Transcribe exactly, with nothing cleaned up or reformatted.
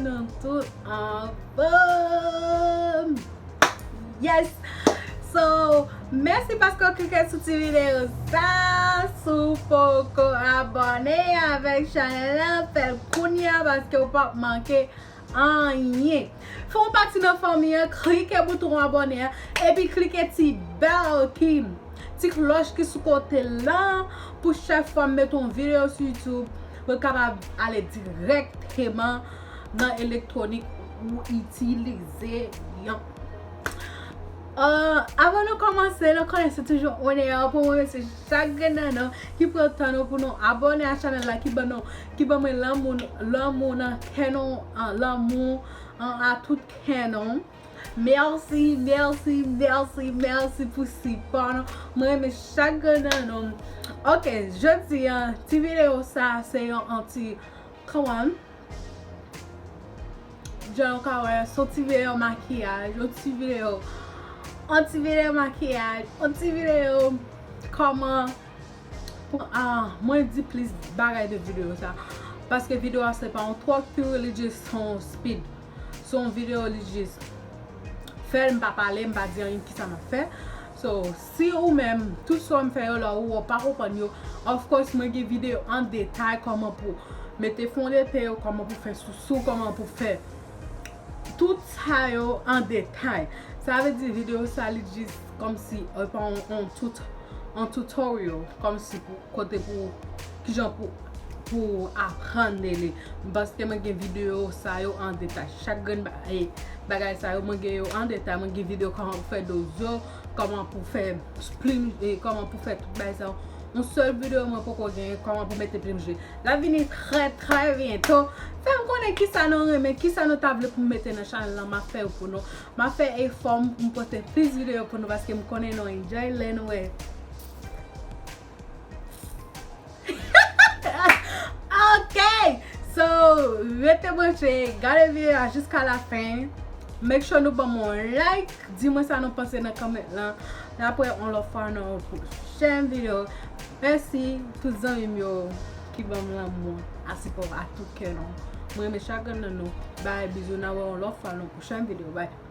Nou tout anfòm. Yes! So, mèsi paske w klike sou ti videyo sa. Si w poko abòne avèk chanèl la, fè l kounye a paske w p ap manke anyen. Fè w pati nan fanmi an, klike bouton abòne a, epi klike ti bèl ki, ti klòch ki sou kote la, pou chak fwa m mete yon videyo sou YouTube, ou kapab ale dirèkteman nan elektwonik ou itilize an. Uh, avan nou kòmanse, nou konnen se toujou onè pou mwen, se chak grenn nan nou ki pran tan nou pou nou abòne a chanèl la, ki ban nou, ki ban mwen lanmou, lanmou nan kè nou, uh, lanmou, uh, a tout kè nou. Mèsi, mèsi, mèsi, mèsi pou sipò nou. Mwen renmen chak grenn nan nou. Ok, jodi a, ti videyo sa, se yon anti, kòman? Jan nou ka wè, se yon ti videyo makiyaj, yon ti videyo, yon ti videyo makiyaj, yon ti videyo kòman pou, ah, mwen di plis bagay de videyo sa. Paske videyo a se pa yon talk to religious, se yon speed. Se yon videyo li jis fè l, m pa pale, m pa di anyen kisa m ap fè. So, si ou menm, tout sa m fè yo la, ou pa konprann yo, of course, mwen gen videyo an detay kòman pou mete fon de ten yo, kòman pou fè sousou, kòman pou fè tout sa yo an detay. Sa vle di videyo sa li jis kòmsi, e pa yon, yon tout, yon tutorial, kòmsi pou kote pou kijan pou, pou aprann de li. Paske mwen gen videyo sa yo an detay. Chak grenn ba-, e, bagay sa yo, mwen gen yo an detay. Mwen gen videyo kòman pou fè dozo, kòman pou fè plim, e, kòman pou fè tout bagay sa yo. Yon sèl videyo mwen poko gen, kòman pou mete plim je. L ap vini trè, trè byento. Fè m konnen kisa nou renmen, kisa nou ta vle pou m mete nan chanèl lan, m ap fè yo pou nou. M ap fè efò m pou m poste plis videyo pou nou, paske m konnen nou enjoy lè nou wè. Ok! So, rete branche, gade videyo a jiska la fen. Make sure nou ban m yon like, di mwen sa nou panse nan comment lan. N ap wè yon lòt fwa nan yon pwochèn videyo. Mèsi tout zanmi m yo ki ban m lanmou a, sipò a tout kè nou. Mwen renmen chak grenn nan nou. Bye, bizou, n ap wè yon lòt fwa nan yon pwochèn videyo. Bye.